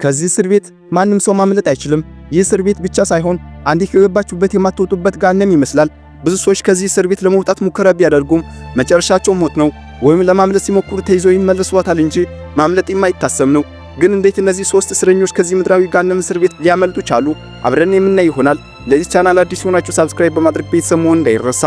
ከዚህ እስር ቤት ማንም ሰው ማምለጥ አይችልም። ይህ እስር ቤት ብቻ ሳይሆን አንዴ ከገባችሁበት የማትወጡበት ገሃነም ይመስላል። ብዙ ሰዎች ከዚህ እስር ቤት ለመውጣት ሙከራ ቢያደርጉም መጨረሻቸው ሞት ነው፣ ወይም ለማምለጥ ሲሞክሩ ተይዘው ይመለሷታል እንጂ ማምለጥ የማይታሰብ ነው። ግን እንዴት እነዚህ ሶስት እስረኞች ከዚህ ምድራዊ ገሃነም እስር ቤት ሊያመልጡ ቻሉ? አብረን የምናይ ይሆናል። ለዚህ ቻናል አዲስ የሆናችሁ subscribe በማድረግ ቤተሰብ መሆን እንዳይረሳ።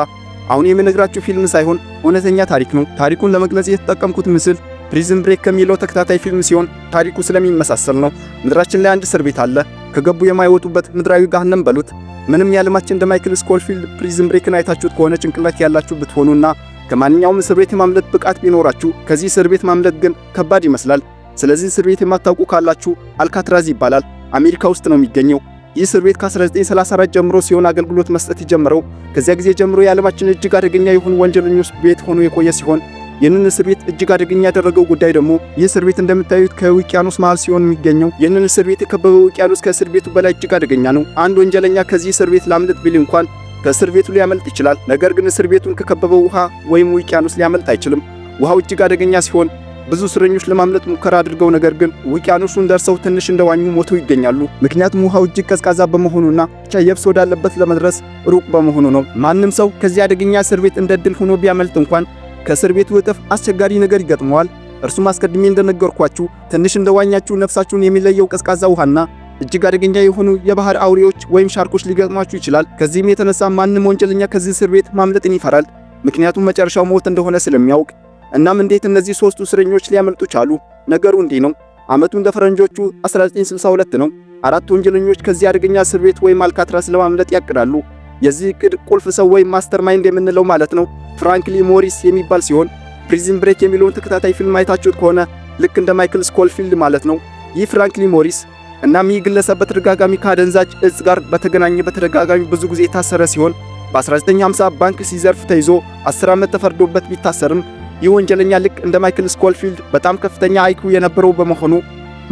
አሁን የምነግራችሁ ፊልም ሳይሆን እውነተኛ ታሪክ ነው። ታሪኩን ለመግለጽ የተጠቀምኩት ምስል Prison Break ከሚለው ተከታታይ ፊልም ሲሆን ታሪኩ ስለሚመሳሰል ነው። ምድራችን ላይ አንድ እስር ቤት አለ። ከገቡ የማይወጡበት ምድራዊ ገሃነም በሉት። ምንም የዓለማችን እንደ ማይክል ስኮልፊልድ Prison Break ን አይታችሁት ከሆነ ጭንቅላት ያላችሁ ብትሆኑና ከማንኛውም እስር ቤት የማምለጥ ብቃት ቢኖራችሁ ከዚህ እስር ቤት ማምለጥ ግን ከባድ ይመስላል። ስለዚህ እስር ቤት የማታውቁ ካላችሁ አልካትራዝ ይባላል። አሜሪካ ውስጥ ነው የሚገኘው። ይህ እስር ቤት ከ1934 ጀምሮ ሲሆን አገልግሎት መስጠት የጀመረው። ከዚያ ጊዜ ጀምሮ የዓለማችን እጅግ አደገኛ የሆኑ ወንጀለኞች ቤት ሆኖ የቆየ ሲሆን ይህንን እስር ቤት እጅግ አደገኛ ያደረገው ጉዳይ ደግሞ ይህ እስር ቤት እንደምታዩት ከውቅያኖስ መሃል ሲሆን የሚገኘው፣ ይህንን እስር ቤት የከበበው ውቅያኖስ ከእስር ቤቱ በላይ እጅግ አደገኛ ነው። አንድ ወንጀለኛ ከዚህ እስር ቤት ላምልጥ ቢል እንኳን ከእስር ቤቱ ሊያመልጥ ይችላል። ነገር ግን እስር ቤቱን ከከበበው ውሃ ወይም ውቅያኖስ ሊያመልጥ አይችልም። ውሃው እጅግ አደገኛ ሲሆን ብዙ እስረኞች ለማምለጥ ሙከራ አድርገው ነገር ግን ውቅያኖሱን ደርሰው ትንሽ እንደዋኙ ሞተው ይገኛሉ። ምክንያቱም ውሃው እጅግ ቀዝቃዛ በመሆኑና ብቻ የብስ ወዳለበት ለመድረስ ሩቅ በመሆኑ ነው። ማንም ሰው ከዚህ አደገኛ እስር ቤት እንደ ዕድል ሆኖ ቢያመልጥ እንኳን ከእስር ቤቱ እጥፍ አስቸጋሪ ነገር ይገጥመዋል። እርሱም አስቀድሜ እንደነገርኳችሁ ትንሽ እንደዋኛችሁ ነፍሳችሁን የሚለየው ቀዝቃዛ ውሃና እጅግ አደገኛ የሆኑ የባህር አውሬዎች ወይም ሻርኮች ሊገጥሟችሁ ይችላል። ከዚህም የተነሳ ማንም ወንጀለኛ ከዚህ እስር ቤት ማምለጥን ይፈራል። ምክንያቱም መጨረሻው ሞት እንደሆነ ስለሚያውቅ። እናም እንዴት እነዚህ ሶስቱ እስረኞች ሊያመልጡ ቻሉ? ነገሩ እንዲህ ነው። ዓመቱ እንደ ፈረንጆቹ 1962 ነው። አራት ወንጀለኞች ከዚህ አደገኛ እስር ቤት ወይም አልካትራስ ለማምለጥ ያቅዳሉ። የዚህ እቅድ ቁልፍ ሰው ወይም mastermind የምንለው ማለት ነው ፍራንክሊን ሞሪስ የሚባል ሲሆን Prison Break የሚለውን ተከታታይ ፊልም አይታችሁት ከሆነ ልክ እንደ ማይክል ስኮልፊልድ ማለት ነው። ይህ ፍራንክሊን ሞሪስ፣ እናም ይህ ግለሰብ በተደጋጋሚ ከአደንዛዥ እጽ ጋር በተገናኘ በተደጋጋሚ ብዙ ጊዜ የታሰረ ሲሆን በ1950 ባንክ ሲዘርፍ ተይዞ 10 ዓመት ተፈርዶበት ቢታሰርም ይህ ወንጀለኛ ልክ እንደ ማይክል ስኮልፊልድ በጣም ከፍተኛ IQ የነበረው በመሆኑ፣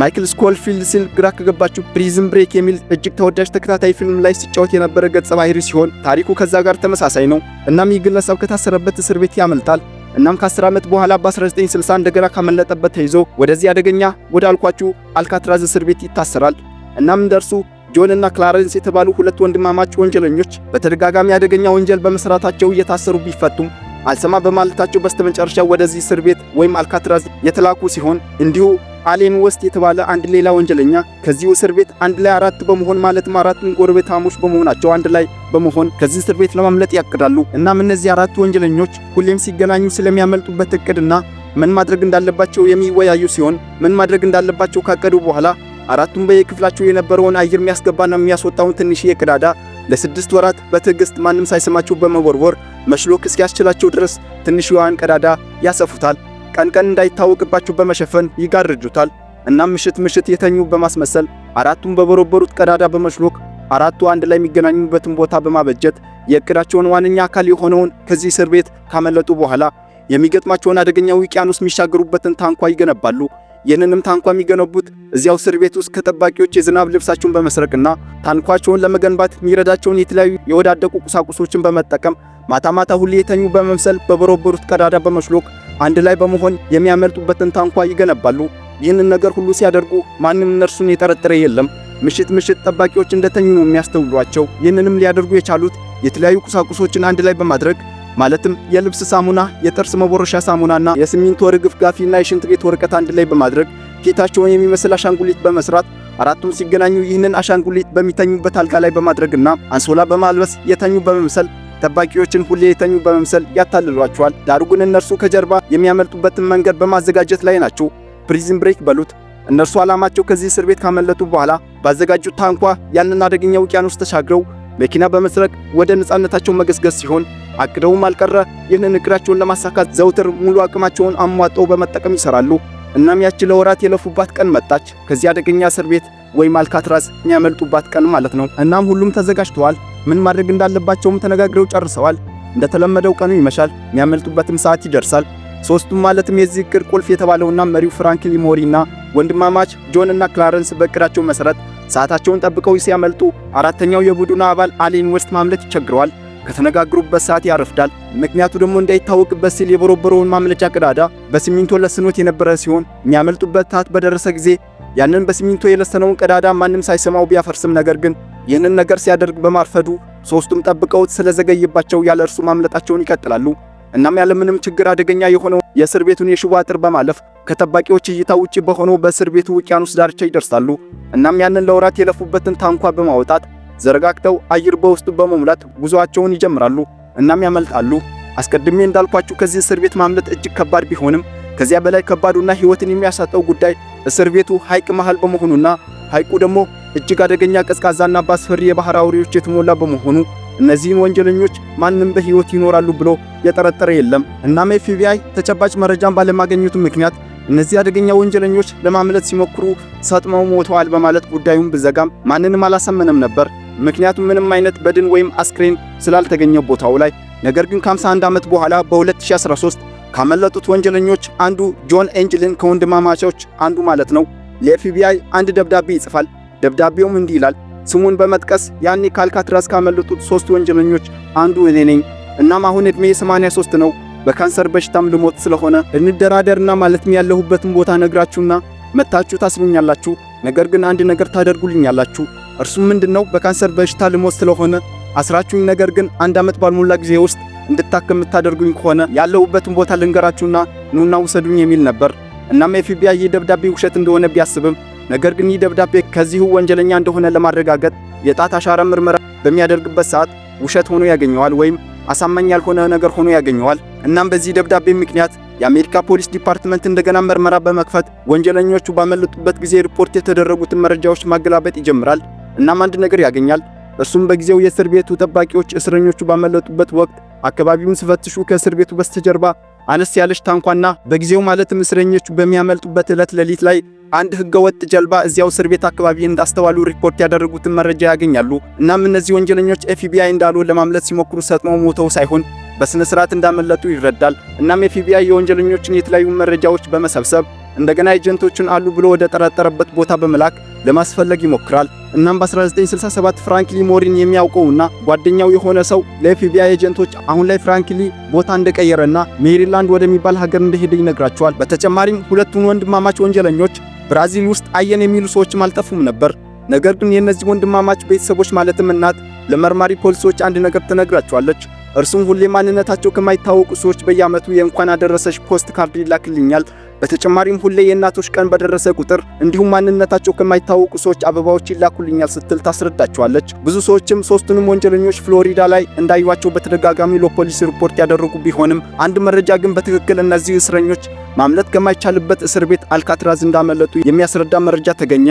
ማይክል ስኮልፊልድ ሲል ግራ ከገባችሁ Prison Break የሚል እጅግ ተወዳጅ ተከታታይ ፊልም ላይ ሲጫወት የነበረ ገጸ ባህሪ ሲሆን ታሪኩ ከዛ ጋር ተመሳሳይ ነው። እናም ይህ ግለሰብ ከታሰረበት እስር ቤት ያመልጣል። እናም ከ10 ዓመት በኋላ በ1960 እንደገና ካመለጠበት ተይዞ ወደዚህ አደገኛ ወዳልኳችሁ አልካትራዝ እስር ቤት ይታሰራል። እናም እንደርሱ ጆን እና ክላረንስ የተባሉ ሁለት ወንድማማች ወንጀለኞች በተደጋጋሚ አደገኛ ወንጀል በመስራታቸው እየታሰሩ ቢፈቱም አልሰማ በማለታቸው በስተመጨረሻ ወደዚህ እስር ቤት ወይም አልካትራዝ የተላኩ ሲሆን እንዲሁ አሌን ወስት የተባለ አንድ ሌላ ወንጀለኛ ከዚሁ እስር ቤት አንድ ላይ አራት በመሆን፣ ማለትም አራቱም ጎረቤታሞች በመሆናቸው አንድ ላይ በመሆን ከዚህ እስር ቤት ለማምለጥ ያቅዳሉ። እናም እነዚህ አራቱ ወንጀለኞች ሁሌም ሲገናኙ ስለሚያመልጡበት እቅድና ምን ማድረግ እንዳለባቸው የሚወያዩ ሲሆን ምን ማድረግ እንዳለባቸው ካቀዱ በኋላ አራቱም በየክፍላቸው የነበረውን አየር የሚያስገባና የሚያስወጣውን ትንሽዬ ቀዳዳ ለ6 ወራት በትዕግስት ማንም ሳይሰማቸው በመቦርቦር መሽሎክ እስኪያስችላቸው ድረስ ትንሽዋን ቀዳዳ ያሰፉታል። ቀን ቀን እንዳይታወቅባቸው በመሸፈን ይጋርዱታል። እናም ምሽት ምሽት የተኙ በማስመሰል አራቱም በቦረቦሩት ቀዳዳ በመሽሎክ አራቱ አንድ ላይ የሚገናኙበትን ቦታ በማበጀት የእቅዳቸውን ዋነኛ አካል የሆነውን ከዚህ እስር ቤት ካመለጡ በኋላ የሚገጥማቸውን አደገኛ ውቅያኖስ የሚሻገሩበትን ታንኳ ይገነባሉ። ይህንንም ታንኳ የሚገነቡት እዚያው እስር ቤት ውስጥ ከጠባቂዎች የዝናብ ልብሳቸውን በመስረቅና ታንኳቸውን ለመገንባት የሚረዳቸውን የተለያዩ የወዳደቁ ቁሳቁሶችን በመጠቀም ማታ ማታ ሁሌ የተኙ በመምሰል በቦረቦሩት ቀዳዳ በመሽሎክ አንድ ላይ በመሆን የሚያመልጡበትን ታንኳ ይገነባሉ። ይህንን ነገር ሁሉ ሲያደርጉ ማንም እነርሱን የጠረጠረ የለም። ምሽት ምሽት ጠባቂዎች እንደተኙ ነው የሚያስተውሏቸው። ይህንንም ሊያደርጉ የቻሉት የተለያዩ ቁሳቁሶችን አንድ ላይ በማድረግ፣ ማለትም የልብስ ሳሙና፣ የጥርስ መቦረሻ ሳሙናና የሲሚንቶ ርግፍጋፊና የሽንት ቤት ወረቀት አንድ ላይ በማድረግ ፊታቸውን የሚመስል አሻንጉሊት በመስራት አራቱም ሲገናኙ ይህንን አሻንጉሊት በሚተኙበት አልጋ ላይ በማድረግና አንሶላ በማልበስ የተኙ በመምሰል ጠባቂዎችን ሁሌ የተኙ በመምሰል ያታልሏቸዋል። ዳሩ ግን እነርሱ ከጀርባ የሚያመልጡበትን መንገድ በማዘጋጀት ላይ ናቸው። Prison Break በሉት። እነርሱ ዓላማቸው ከዚህ እስር ቤት ካመለጡ በኋላ ባዘጋጁት ታንኳ ያንን አደገኛ ውቅያኖስ ተሻግረው መኪና በመስረቅ ወደ ነፃነታቸው መገስገስ ሲሆን አቅደውም አልቀረ ይህንን እቅዳቸውን ለማሳካት ዘውትር ሙሉ አቅማቸውን አሟጠው በመጠቀም ይሰራሉ። እናም ያቺ ለወራት የለፉባት ቀን መጣች። ከዚህ አደገኛ እስር ቤት ወይም አልካትራዝ የሚያመልጡባት ቀን ማለት ነው። እናም ሁሉም ተዘጋጅተዋል። ምን ማድረግ እንዳለባቸውም ተነጋግረው ጨርሰዋል። እንደተለመደው ቀኑ ይመሻል፣ የሚያመልጡበትም ሰዓት ይደርሳል። ሶስቱም ማለትም የዚህ እቅድ ቁልፍ የተባለውና መሪው ፍራንክሊን ሞሪና ወንድማማች ጆን እና ክላረንስ በእቅዳቸው መሰረት ሰዓታቸውን ጠብቀው ሲያመልጡ አራተኛው የቡድኑ አባል አሌን ዌስት ማምለጥ ይቸግረዋል። ከተነጋገሩበት ሰዓት ያረፍዳል። ምክንያቱ ደግሞ እንዳይታወቅበት ሲል የቦረቦረውን ማምለጫ ቀዳዳ በሲሚንቶ ለስኖት የነበረ ሲሆን የሚያመልጡበት ሰዓት በደረሰ ጊዜ ያንን በሲሚንቶ የለሰነውን ቀዳዳ ማንም ሳይሰማው ቢያፈርስም ነገር ግን ይህንን ነገር ሲያደርግ በማርፈዱ ሶስቱም ጠብቀውት ስለዘገየባቸው ያለ እርሱ ማምለጣቸውን ይቀጥላሉ። እናም ያለምንም ችግር አደገኛ የሆነው የእስር ቤቱን የሽቦ አጥር በማለፍ ከጠባቂዎች እይታ ውጪ በሆነው በእስር ቤቱ ውቅያኖስ ዳርቻ ይደርሳሉ። እናም ያንን ለወራት የለፉበትን ታንኳ በማውጣት ዘረጋግተው አየር በውስጡ በመሙላት ጉዞአቸውን ይጀምራሉ። እናም ያመልጣሉ። አስቀድሜ እንዳልኳችሁ ከዚህ እስር ቤት ማምለጥ እጅግ ከባድ ቢሆንም ከዚያ በላይ ከባዱና ሕይወትን የሚያሳጣው ጉዳይ እስር ቤቱ ሐይቅ መሃል በመሆኑና ሐይቁ ደግሞ እጅግ አደገኛ፣ ቀዝቃዛና በአስፈሪ የባህር አውሬዎች የተሞላ በመሆኑ እነዚህን ወንጀለኞች ማንም በሕይወት ይኖራሉ ብሎ የጠረጠረ የለም። እናም ኤፍቢአይ ተጨባጭ መረጃን ባለማግኘቱ ምክንያት እነዚህ አደገኛ ወንጀለኞች ለማምለጥ ሲሞክሩ ሰጥመው ሞተዋል በማለት ጉዳዩን ቢዘጋም ማንንም አላሳመነም ነበር። ምክንያቱም ምንም አይነት በድን ወይም አስክሬን ስላልተገኘ ቦታው ላይ። ነገር ግን ከ51 ዓመት በኋላ በ2013 ካመለጡት ወንጀለኞች አንዱ ጆን ኤንጅልን፣ ከወንድማማቾች አንዱ ማለት ነው፣ ለኤፍቢአይ አንድ ደብዳቤ ይጽፋል። ደብዳቤውም እንዲህ ይላል። ስሙን በመጥቀስ ያኔ ከአልካትራዝ ካመለጡት ሶስት ወንጀለኞች አንዱ እኔ ነኝ። እናም አሁን ዕድሜዬ 83 ነው። በካንሰር በሽታም ልሞት ስለሆነ እንደራደርና ማለትም ያለሁበትን ቦታ ነግራችሁና መጥታችሁ ታስሩኛላችሁ። ነገር ግን አንድ ነገር ታደርጉልኛላችሁ። እርሱም ምንድነው? በካንሰር በሽታ ልሞት ስለሆነ አስራችሁኝ፣ ነገር ግን አንድ ዓመት ባልሞላ ጊዜ ውስጥ እንድታከም የምታደርጉኝ ከሆነ ያለሁበትን ቦታ ልንገራችሁና ኑና ውሰዱኝ የሚል ነበር። እናም ኤፍቢአይ ይህ ደብዳቤ ውሸት እንደሆነ ቢያስብም ነገር ግን ይህ ደብዳቤ ከዚሁ ወንጀለኛ እንደሆነ ለማረጋገጥ የጣት አሻራ ምርመራ በሚያደርግበት ሰዓት ውሸት ሆኖ ያገኘዋል ወይም አሳማኝ ያልሆነ ነገር ሆኖ ያገኘዋል። እናም በዚህ ደብዳቤ ምክንያት የአሜሪካ ፖሊስ department እንደገና ምርመራ በመክፈት ወንጀለኞቹ ባመለጡበት ጊዜ ሪፖርት የተደረጉትን መረጃዎች ማገላበጥ ይጀምራል። እናም አንድ ነገር ያገኛል። እርሱም በጊዜው የእስር ቤቱ ጠባቂዎች እስረኞቹ ባመለጡበት ወቅት አካባቢውን ሲፈትሹ ከእስር ቤቱ በስተጀርባ አነስ ያለች ታንኳና በጊዜው ማለትም እስረኞቹ በሚያመልጡበት ዕለት ሌሊት ላይ አንድ ህገወጥ ጀልባ እዚያው እስር ቤት አካባቢ እንዳስተዋሉ ሪፖርት ያደረጉትን መረጃ ያገኛሉ። እናም እነዚህ ወንጀለኞች ኤፍቢአይ እንዳሉ ለማምለጥ ሲሞክሩ ሰጥመው ሞተው ሳይሆን በስነ ስርዓት እንዳመለጡ ይረዳል። እናም ኤፍቢአይ የወንጀለኞችን የተለያዩ መረጃዎች በመሰብሰብ እንደገና ኤጀንቶቹን አሉ ብሎ ወደ ጠረጠረበት ቦታ በመላክ ለማስፈለግ ይሞክራል። እናም በ1967 ፍራንክሊ ሞሪን የሚያውቀውና ጓደኛው የሆነ ሰው ለኤፍቢአይ ኤጀንቶች አሁን ላይ ፍራንክሊ ቦታ እንደቀየረና ሜሪላንድ ወደሚባል ሀገር እንደሄደ ይነግራቸዋል። በተጨማሪም ሁለቱን ወንድማማች ወንጀለኞች ብራዚል ውስጥ አየን የሚሉ ሰዎችም አልጠፉም ነበር። ነገር ግን የእነዚህ ወንድማማች ቤተሰቦች ማለትም እናት ለመርማሪ ፖሊሶች አንድ ነገር ትነግራቸዋለች። እርሱም ሁሌ ማንነታቸው ከማይታወቁ ሰዎች በየዓመቱ የእንኳን አደረሰሽ ፖስት ካርድ ይላክልኛል። በተጨማሪም ሁሌ የእናቶች ቀን በደረሰ ቁጥር እንዲሁም ማንነታቸው ከማይታወቁ ሰዎች አበባዎች ይላኩልኛል ስትል ታስረዳቸዋለች። ብዙ ሰዎችም ሶስቱንም ወንጀለኞች ፍሎሪዳ ላይ እንዳዩዋቸው በተደጋጋሚ ለፖሊስ ሪፖርት ያደረጉ ቢሆንም አንድ መረጃ ግን በትክክል እነዚህ እስረኞች ማምለጥ ከማይቻልበት እስር ቤት አልካትራዝ እንዳመለጡ የሚያስረዳ መረጃ ተገኘ።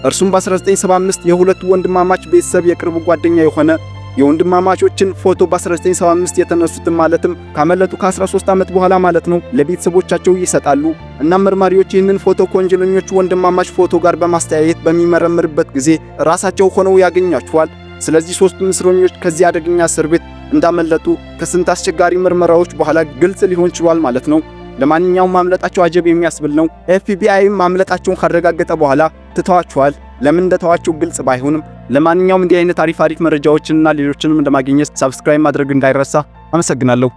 እርሱም በ1975 የሁለቱ ወንድማማች ቤተሰብ የቅርብ ጓደኛ የሆነ የወንድማማቾችን ፎቶ በ1975 የተነሱትን ማለትም ካመለጡ ከ13 ዓመት በኋላ ማለት ነው ለቤተሰቦቻቸው ይሰጣሉ። እናም መርማሪዎች ይህንን ፎቶ ከወንጀለኞቹ ወንድማማች ፎቶ ጋር በማስተያየት በሚመረምርበት ጊዜ ራሳቸው ሆነው ያገኟቸዋል። ስለዚህ ሶስቱም እስረኞች ከዚህ አደገኛ እስር ቤት እንዳመለጡ ከስንት አስቸጋሪ ምርመራዎች በኋላ ግልጽ ሊሆን ችሏል ማለት ነው። ለማንኛውም ማምለጣቸው አጀብ የሚያስብል ነው። ኤፍቢአይም ማምለጣቸውን ካረጋገጠ በኋላ ትተዋቸዋል። ለምን እንደተዋቸው ግልጽ ባይሆንም ለማንኛውም እንዲህ አይነት አሪፍ አሪፍ መረጃዎችንና ሌሎችንም ለማግኘት subscribe ማድረግ እንዳይረሳ። አመሰግናለሁ።